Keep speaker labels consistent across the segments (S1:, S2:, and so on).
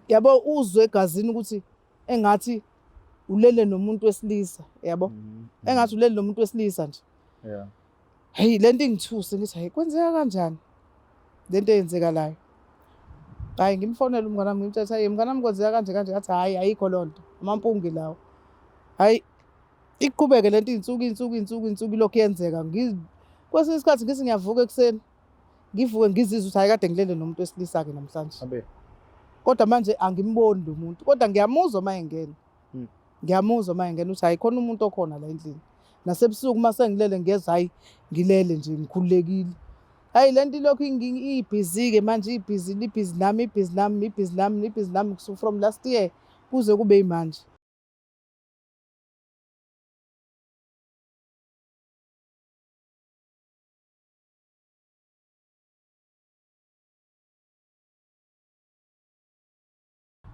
S1: Yabo uzwe egazini ukuthi engathi ulele nomuntu wesilisa yabo. Engathi ulele nomuntu wesilisa nje. Hey, lento ingithuse, ngithi hayi, kwenzeka kanjani lento eyenzekalayo? Hayi, ngimfonele umngane wami, ngimtshela hayi mngane wami, kwenzeka kanje kanje. Athi hayi, ayikho loo nto, amampungi lawo. Hayi, iqhubeke lento iy'nsuku iy'nsuku iy'nsuku iy'nsuku ilokhu yenzeka. Kwesinye isikhathi ngithi ngiyavuka ekuseni, ngivuke ngizizwe ukuthi hayi, kade ngilele nomuntu wesilisa-ke namhlanje. Kodwa manje angimboni lo muntu, kodwa ngiyamuzwa uma engena. Ngiyamuzwa uma engena ukuthi hayi, khona umuntu okhona la endlini. Nasebusuku uma sengilele ngiyezwa, hayi, ngilele nje ngikhululekile. Hayi, le nto ilokhu ibhizi-ke manje, ibhizi, ibhizi nami, ibhizi nami, ibhizi nami, ibhizi nami from last year kuze kube yimanje.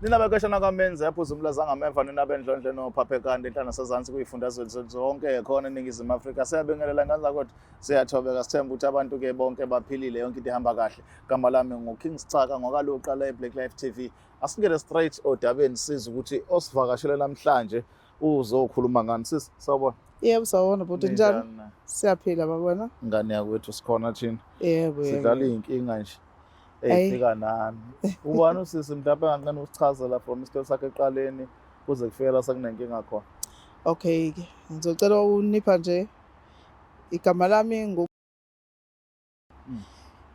S2: Nina bekeshana kwamenzi yaphuza umlaza ngameva, nina bendlondle nophaphe kanti enhlana sezansi kuyifundazwe zonke khona eNingizimu Afrika. Siyabingelela ngane kodwa siyathobeka, sithemba ukuthi abantu-ke bonke baphilile, yonke into ihamba kahle. Gama lami nguKing Sicaka ngokaluqa la eBlack Life TV. Asingene straight odabeni, siza ukuthi osivakashele namhlanje uzokhuluma ngani. Sisi, sawubona.
S1: Yebo, sawubona bhuti, njani? Siyaphila babona.
S2: Ngane yakwethu, sikhona thina.
S1: Yebo, yebo.
S2: Sidlala iy'nkinga nje ey'fika nani. Ubani usisi mhlawumbe enganqena ukusichazela from isitori sakhe ekuqaleni kuze kufike la sekunenkinga khona?
S1: Okay-ke, ngizocela ukunipha nje igama lami ngu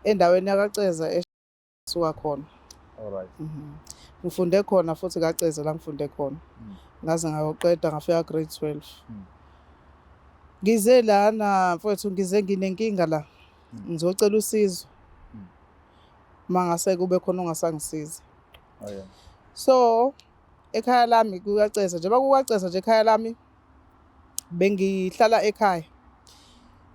S1: endaweni yakaCeza esuka khona. Ngifunde khona futhi kaCeza la ngifunde khona. Ngaze ngayoqeda ngafika grade 12. Ngize lana mfowethu, ngize nginenkinga la. Ngizocela usizo. Mangase kube khona ongasangisiza.
S2: Oh yeah.
S1: So ekhaya lami kukaCeza, njengoba kukaCeza nje ekhaya lami bengihlala ekhaya.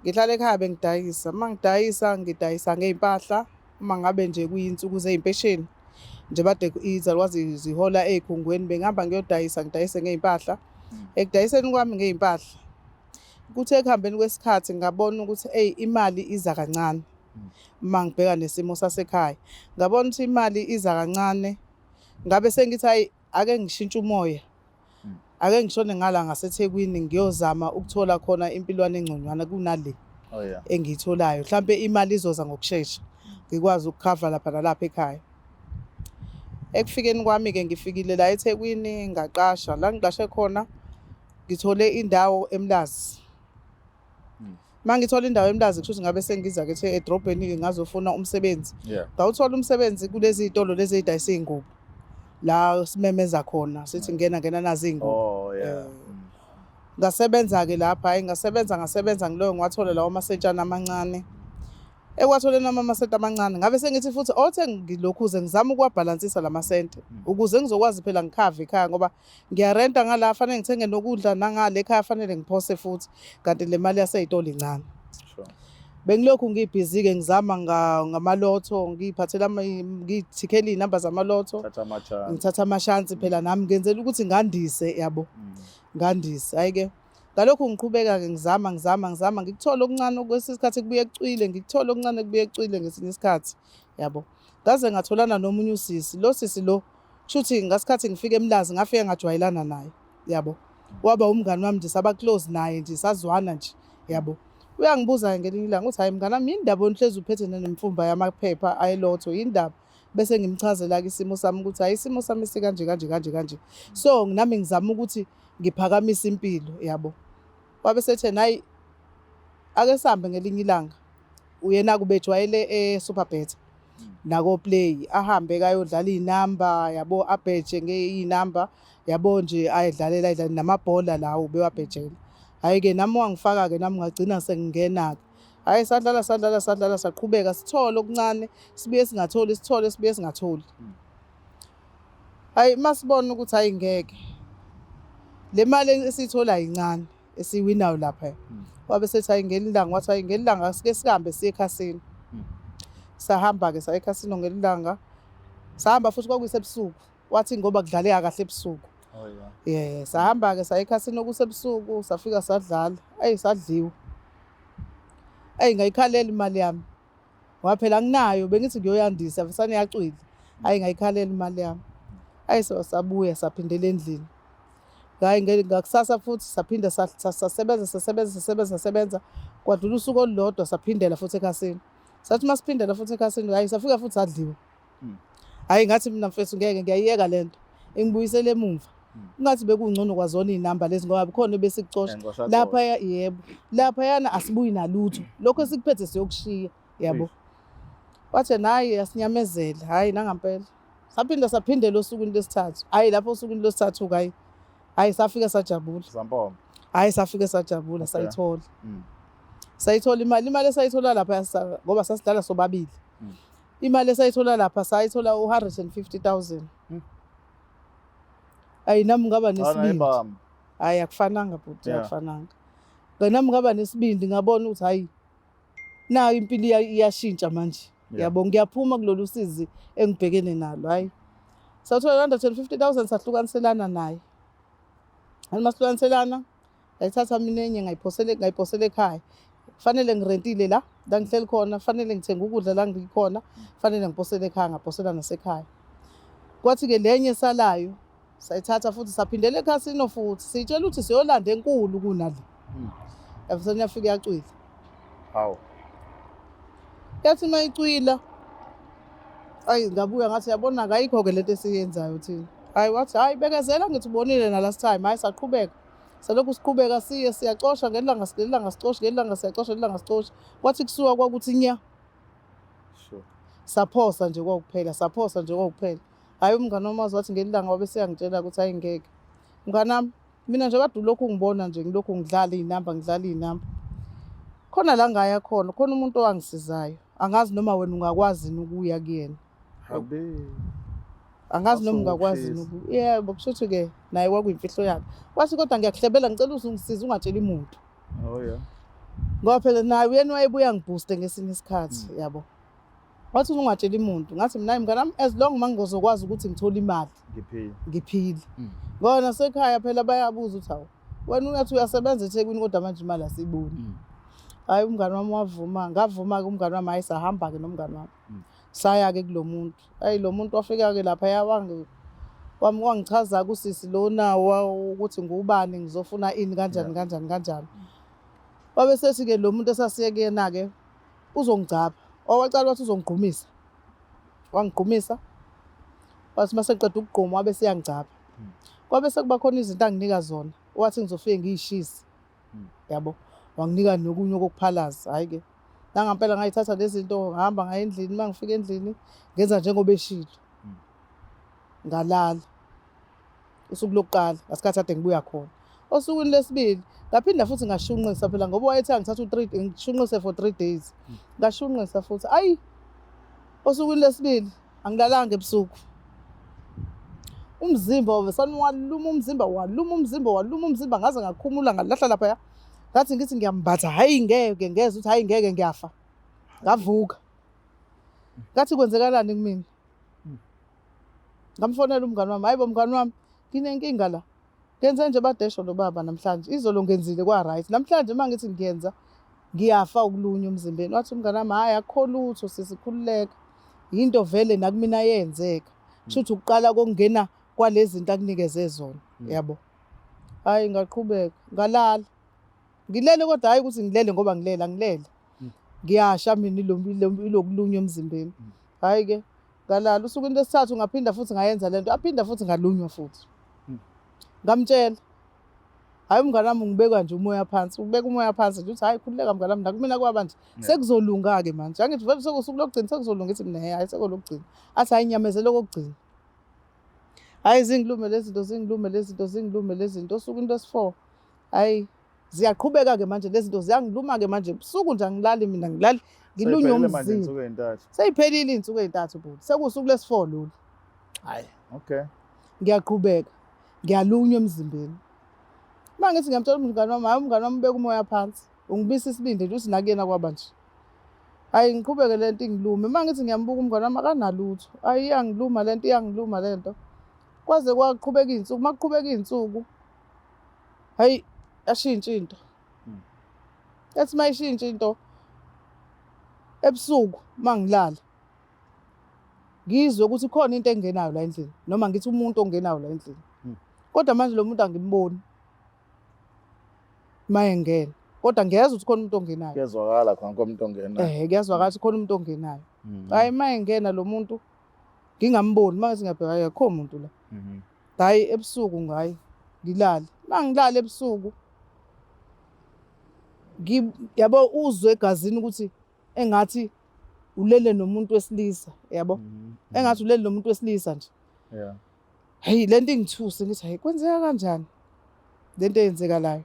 S1: Ngihlala ekhaya bengidayisa. Uma ngidayisa, ngidayisa ngey'mpahla. Uma ngabe nje kuyinsuku zey'mpesheni nje bade izalukwazi zihola ey'khungweni, bengihamba ngiyodayisa, ngidayise ngey'mpahla. Ekudayiseni kwami ngey'mpahla, kuthe ekuhambeni kwesikhathi ngabona ukuthi eyi, imali iza kancane. Uma ngibheka nesimo sasekhaya, ngabona ukuthi imali iza kancane. Ngabe sengithi hayi, ake ngishintshe umoya. Ake ngishone ngala ngaseThekwini ngiyozama ukuthola khona impilwana engconywana kunale engiyitholayo. Mhlampe imali izoza ngokushesha, ngikwazi ukukhava lapha nalapha ekhaya. Ekufikeni kwami-ke ngifikile la eThekwini ngaqasha. La ngiqashe khona ngithole indawo eMlazi. Uma ngithola indawo eMlazi kusho ukuthi ngabe sengiza-ke edrobheni-ke ngazofuna umsebenzi. Ngawuthola umsebenzi kulezi y'tolo lezi ey'dayisa iy'ngubo. La simemeza khona sithi ngena ngena nazi iy'ngubo.
S2: Oh yeah.
S1: Ngasebenza-ke lapha, hhayi ngasebenza ngasebenza ngiloyo ngiwathola lawo masentshana amancane. Ekuwatholeni wami amasenti amancane ngabe sengithi futhi othe ngilokhuze ngizama ukuwabhalansisa la masente ukuze ngizokwazi phela ngikhave ekhaya, ngoba ngiyarenta ngala, fanele ngithenge nokudla nangale ekhaya, fanele ngiphose futhi, kanti le mali yasey'tolo incane. Bengilokhu ngibhizi-ke ngizama ngamalotho, ngiy'phathela ngiy'thikhela iy'namba zamalotho, ngithatha amashansi phela nami ngenzela ukuthi ngandise yabo, ngandise. Hhayi-ke ngalokhu ngiqhubeka-ke ngizama ngizama ngizama ngikuthole okuncane, kwesinye isikhathi kubuye kucwile, ngikuthole okuncane kubuye kucwile ngesinye isikhathi yabo. Ngaze ngatholana nomunye usisi, lo sisi lo kushuthi ngasikhathi ngifika eMlazi ngafike ngajwayelana naye yabo. Waba umngani wami nje, saba close naye nje, sazwana nje yabo. Uyangibuza ngelinye ilanga uthi hayi mngani wami, yini ndaba onihlezi uphethe nemfumba yamaphepha ayelotho, yini ndaba? Bese ngimchazela-ke isimo sami ukuthi hayi, isimo sami sikanje kanje kanje kanje, so nami ngizama ukuthi ngiphakamise impilo yabo. Wabe sethe hayi, ake sihambe ngelinye ilanga. Uyena kubejwayele e-Superbet nako Play, ahambe kayodlala iy'namba yabo, abheje ngey'namba yabo nje, ayidlalela ayidlale namabhola lawo bewabhejela. Hhayi-ke nami wangifaka-ke nami ngagcina sengingena-ke. Hhayi sadlala sadlala sadlala saqhubeka sithole okuncane, sibuye singatholi, sithole sibuye singatholi. Hhayi masibona ukuthi hhayi ngeke, le mali esiyitholayo incane esiwinayo lapha. Wabe sethi hhayi ngelinye ilanga, wathi hhayi ngelinye ilanga asike sihambe siye ekhasino. Sahamba-ke saya ekhasino ngelinye ilanga, sahamba futhi kwakuyisebusuku, wathi ngoba kudlaleka kahle ebusuku.
S2: Oh yeah.
S1: Yeah, sahamba-ke saya ekhasino kusebusuku, safika sadlala, eyi sadliwa. Eyi ngayikhalela imali yami, ngoba phela anginayo, bengithi ngiyoyandisa vesane yacwila. Hhayi, ngayikhalela imali yami. Hhayi, sabuya saphindela endlini. Hhayi, ngakusasa futhi saphinda sasebenza sasebenza sasebenza sasebenza, kwadlula usuku olulodwa saphindela futhi ekhasini. Sathi uma siphindela futhi ekhasini, hhayi, safika futhi sadliwa. Hhayi, ngathi mina mfethu ngeke ngiyayiyeka le nto, ingibuyisele emumva. Kungathi bekungcono kwazona iy'namba lezi ngoba kukhona ebesikucosha laphaya. Yebo, laphayana asibuyi nalutho, lokho esikuphethe siyokushiya, yabo. Wathi yena hhayi, asinyamezele. Hhayi, nangampela saphinda saphindela osukwini lwesithathu. Hhayi, lapho osukwini lwesithathu-ke, hhayi hhayi, safike sajabula.
S2: Zampomba.
S1: Hhayi, safike sajabula. Sayithola, sayithola imali. Imali esayithola lapha, ngoba sasidlala sobabili, imali esayithola lapha sayithola u-150 000. Ayi, nami ngaba nesibindi. Hhayi, akufananga bhuti. Akufananga. Nami ngaba nesibindi, ngabona ukuthi hhayi, nayo impilo iyashintsha manje. Yabo, ngiyaphuma kulolu sizi engibhekene nalo. Hhayi, sathola 150 000, sahlukaniselana naye. Hayi, masihlukaniselana, ngayithatha mina enye, ngayiphosela ekhaya. Kufanele ngirentile la la ngihleli khona, fanele ngithenge ukudla la ngikhona, fanele ngiposele ekhaya, ngaposela nasekhaya. Kwathi-ke lenye esalayo sayithatha futhi saphindela ekhasino futhi, siyitshela ukuthi siyolanda enkulu kunale. Yavesane yafika yacwila.
S2: Hawu.
S1: Yathi uma icwila, ayi, ngabuya ngathi yabona, kayikho-ke lento esiyenzayo thina. Hhayi, wathi hhayi, bekezela, ngithi ubonile na last time. Hhayi, saqhubeka, salokhu siqhubeka, siye siyacosha ngelanga, ngelanga sicosha, ngelanga siyacosha, ngelanga sicosha. Kwathi kusuka kwakuthi nya. Saphosa nje kwakuphela, saphosa nje kwakuphela. Hhayi, umngane wami waze wathi ngelilanga wabe seyangitshela ukuthi hhayi, ngeke mngane wami, mina nje kade ulokhu ungibona nje ngilokhu ngidlala iy'namba, ngidlala iy'namba, khona la ngaya khona, khona umuntu owangisizayo, angazi noma wena ungakwazi yini ukuya kuyena.
S2: Habe.
S1: Angazi noma ungakwazi yini. Yebo, kusho ukuthi-ke naye kwakuyimfihlo yakhe. Wathi kodwa ngiyakuhlebela, ngicela uze ungisize, ungatsheli muntu.
S2: Oh yeah.
S1: Ngoba phela naye uyena wayebuya ngibooste ngesinye isikhathi, yabo. Wathi ungatsheli muntu. Ngathi mina mngani wami, as long mangizokwazi ukuthi ngithole imali,
S2: Ngiphile.
S1: Ngiphile. Ngoba nasekhaya phela bayabuza ukuthi hawu, wena uyathi uyasebenza eThekwini kodwa manje imali asiyiboni. Hhayi, umngani wami wavuma, ngavuma-ke umngani wami, hhayi, sahamba-ke nomngani wami. Saya-ke kulo muntu. Hhayi, lo muntu wafika-ke laphaya wangichaza kusisi lona ukuthi ngubani, ngizofuna ini, kanjani, kanjani kanjani. Wabe sethi-ke lo muntu esasiye kuyena-ke uzongigcabha. Owaqala wathi uzongigqumisa. Wangigqumisa. Wathi mase ngiqeda ukugquma wabe seyangigcabha. Kwabe sekuba khona izinto anginika zona. Wathi ngizofike ngiyishise. Yabo. Wanginika nokunye okokuphalaza. Hhayi-ke. Nangampela ngayithatha lezi zinto, ngahamba ngaya endlini, uma ngifika endlini ngenza njengoba eshilo. Ngalala. Usuku lokuqala ngasikhathi kade ngibuya khona. Osukwini lesibili ngaphinda futhi ngashunqisa phela ngoba wayethe angithatha u-3, ngishunqise for 3 days. Ngashunqisa futhi. Ayi, osukwini lesibili angilalanga ebusuku. Umzimba wavesane waluma umzimba, waluma umzimba, waluma umzimba, ngaze ngakhumula ngalahla laphaya. Ngathi ngithi ngiyambatha, hhayi ngeke, ngezwa ukuthi hhayi ngeke, ngiyafa. Ngavuka. Ngathi kwenzekalani kumina? Ngamfonela umngani wami, hayi bo mngani wami, nginenkinga la. Ngenze nje badesho lo baba namhlanje. Izolo ngenzile kwa right. Namhlanje uma ngithi ngiyenza ngiyafa ukulunywa emzimbeni. Wathi umngani wami hhayi, akukho lutho sisi, khululeka. Yinto vele nakumina yenzeka. Kusho ukuthi ukuqala kokungena kwalezi zinto akunikeze zona, yabo. Hhayi, ngaqhubeka ngalala. Ngilele kodwa hhayi ukuthi ngilele ngoba ngilele, angilele. Ngiyasha mina ilokulunywa emzimbeni. Hhayi-ke ngalala. Usukwini lesithathu ngaphinda futhi ngayenza lento, aphinda futhi ngalunywa futhi. Ngamtshela. Hhayi, umngani wami ngibeka nje umoya phansi, ubeka umoya phansi nje uthi hhayi, khululeka mngani wami, nakumina kwaba nje. Sekuzolunga-ke manje. Angithi vele sekuwusuku lokugcina, sekuzolunga, ithi mina hhayi, sekulokugcina. Athi hhayi, nyamezela okokugcina. Hhayi, zingilume lezi zinto, zingilume lezi zinto, zingilume lezi zinto. Osukwini lwesi-4, hhayi, ziyaqhubeka-ke manje lezi zinto, ziyangiluma-ke manje. Busuku nje angilali mina, ngilali ngilunywa
S2: Seyiphelile manje
S1: umzimba.
S2: insuku ey'ntathu.
S1: Seyiphelile iy'nsuku ey'ntathu bhuti. Sekuwusuku lwesi-4 lolu.
S2: Hhayi, okay.
S1: Ngiyaqhubeka, ngiyalunywa emzimbeni. Uma ngithi ngiyamtshela umngani wami, hhayi, umngani wami ubeka umoya phansi. Ungibisa isibindi nje uthi nakuyena kwaba nje. Hhayi, ngiqhubeke lento ingilume. Uma ngithi ngiyambuka umngani wami akanalutho. Hhayi, iyangiluma lento, iyangiluma lento. Kwaze kwaqhubeka iy'nsuku, uma kuqhubeka iy'nsuku, hhayi, yashintsha into. Yathi uma ishintsha into ebusuku uma ngilala, Ngizwe ukuthi khona into engenayo la endlini noma ngithi umuntu ongenayo la endlini. Kodwa manje lo muntu angimboni uma engena. Kodwa ngiyezwa ukuthi khona umuntu ongenayo.
S2: Kuyezwakala khona komuntu ongenayo.
S1: Eh kuyazwakala ukuthi khona umuntu ongenayo. Hayi uma engena lo muntu ngingamboni, uma ngithi ngiyabheka hayi akukho muntu la. Hayi ebusuku ngayi ngilale. Uma ngilale ebusuku yabo uzwe egazini ukuthi engathi ulele nomuntu wesilisa, yabo. Engathi ulele nomuntu wesilisa nje. Hey lento ingithuse ngithi hayi kwenzeka kanjani lento eyenzekalayo.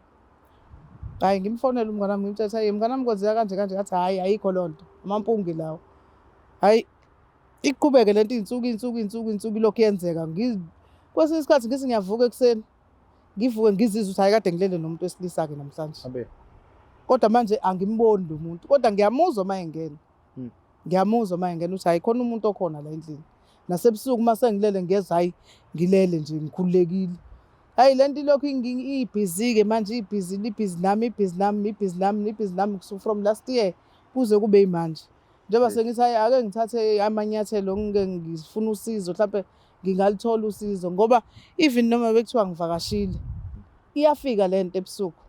S1: Hayi ngimfonele umngane wami ngimtshela hayi mngane wami kwenzeka kanje kanje, athi hayi ayikho lonto amampungi lawo. Hayi iqhubeke lento insuku insuku insuku insuku ilokhu yenzeka. Kwesinye isikhathi ngithi ngiyavuka ekuseni ngivuke ngizizwe ukuthi hayi kade ngilele nomuntu wesilisa ke namhlanje. Kodwa manje angimboni lo muntu, kodwa ngiyamuzwa uma engena. Ngiyamuzwa uma engena ukuthi hayi khona umuntu okhona la endlini. Nasebusuku uma sengilele ngiyezwa hayi ngilele nje ngikhululekile. Hayi lento ilokhu ibhizi-ke manje, ibhizi ibhizi nami ibhizi nami ibhizi nami ibhizi nami from last year kuze kube yimanje. Njengoba sengithi hayi ake ngithathe amanyathelo ngike ngifuna usizo, mhlampe ngingalithola usizo ngoba even noma bekuthiwa ngivakashile iyafika lento ebusuku.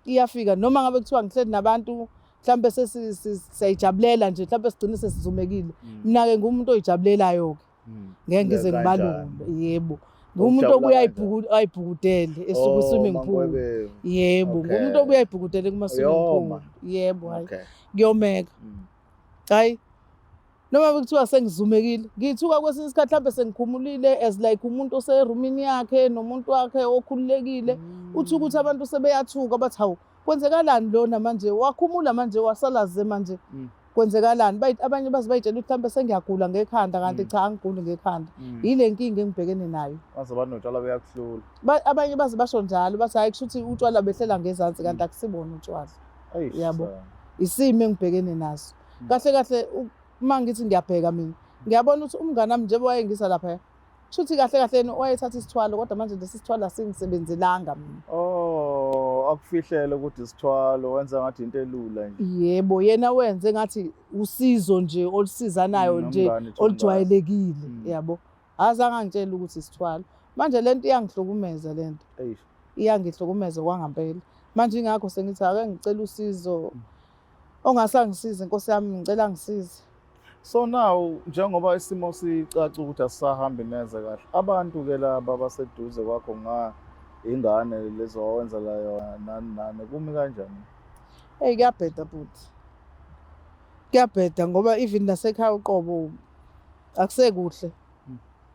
S1: Iyafika noma ngabe kuthiwa ngihleli nabantu mhlambe sesiyayijabulela nje, mhlambe sigcine sesizumekile. Mina ke ngumuntu oyijabulelayo ke. Ngeke ngize ngibalule. Yebo. Ngumuntu obuya ayibhukudele esuku swimming pool. Yebo, ngumuntu obuya ayibhukudele kuma swimming pool. Yebo, hayi. Kuyomeka. Hayi noma bekuthiwa sengizumekile ngithuka kwesinye isikhathi mhlambe sengikhumulile as like umuntu oserumini yakhe nomuntu wakhe okhululekile. Uthi ukuthi abantu sebeyathuka bathi hawu kwenzekalani lona manje wakhumula manje wasalaze manje kwenzekalani. Abanye baze bayitshela ukuthi mhlambe sengiyagula ngekhanda kanti cha angiguli ngekhanda. Yile nkinga engibhekene nayo.
S2: Baze banotshwala beyakuhlula.
S1: Abanye baze basho njalo bathi hayi kusho ukuthi utshwala behlela ngezansi kanti akusibona utshwala. Yabo. Isimo engibhekene naso. Kahle kahle uma ngithi ngiyabheka mina ngiyabona ukuthi umngane wami njengoba wayengisa lapha kusho ukuthi kahle kahle yena wayethatha isithwalo kodwa manje lesi sithwalo asingisebenzelanga mina.
S2: Oh, akufihlele ukuthi isithwalo wenza ngathi into elula nje.
S1: Yebo, yena wenze ngathi usizo nje olusizanayo nje olujwayelekile, yabo. Azange angitshele ukuthi isithwalo. Manje lento iyangihlukumeza lento. Iyangihlukumeza kwangampela. Manje ingakho sengithi ake ngicela usizo ongasangisiza inkosi yami, ngicela ngisize.
S2: So now njengoba isimo sicaca ukuthi asisahambi neze kahle, abantu ke laba abaseduze kwakho nga ingane lezo wawenzela yona nani nani kumi kanjani?
S1: Hey kuyabheda bhuti. Kuyabheda ngoba even nasekhaya uqobo akusekuhle.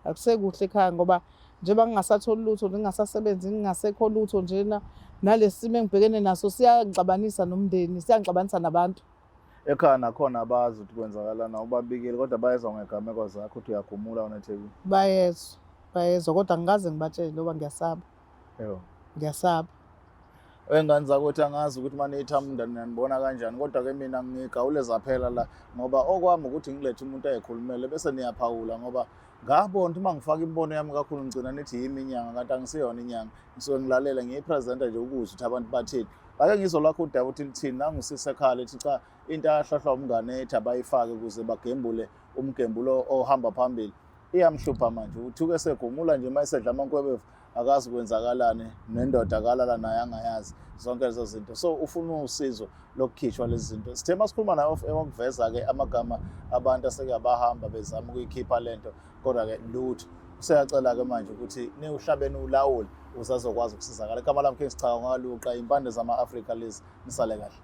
S1: Akusekuhle ekhaya ngoba njengoba ngingasatholi lutho, ngingasasebenzi, ngingasekho lutho njena nalesi simo engibhekene naso siyangixabanisa nomndeni, siyangixabanisa nabantu.
S2: Ekhaya nakhona abazi ukuthi kwenzakalani, awubabikeli kodwa bayezwa ngegameko zakho ukuthi uyakhumula wena eThekwini.
S1: Bayezwa, bayezwa kodwa angikaze ngibatshele ngoba ngiyasaba.
S2: Yebo.
S1: Ngiyasaba.
S2: Wengane zakwethu angazi ukuthi manje ithanda niyandibona kanjani kodwa ke mina ngigawule zaphela la ngoba okwami ukuthi ngilethe umuntu ayikhulumele bese niyaphawula ngoba ngabona ukuthi uma ngifaka imibono yami kakhulu ngigcina nithi yimi inyanga kanti angisiyona inyanga, ngisuke ngilalele ngiyipresenter nje ukuzwa ukuthi abantu bathini. Ake ngizwe lwakho udaba ukuthi lithini, nangusisi ekhala ethi cha into ayahlahlwa umngane ethi abayifake ukuze bagembule umgembulo ohamba phambili iyamhlupha manje, uthuke esegumula nje uma esedla amankwebevu akazi kwenzakalani nendoda akalala naye angayazi zonke lezo zinto. So ufuna usizo lokukhishwa lezi zinto. Sithe masikhuluma naye off ewakuveza-ke amagama abantu aseke abahamba bezama ukuyikhipha lento kodwa-ke lutho. Useyacela-ke manje ukuthi niwuhlabeni ulawule ukuze azokwazi ukusizakala. Igama lami King Sichaka ngaluqa impande zama-Afrika lezi, nisale kahle.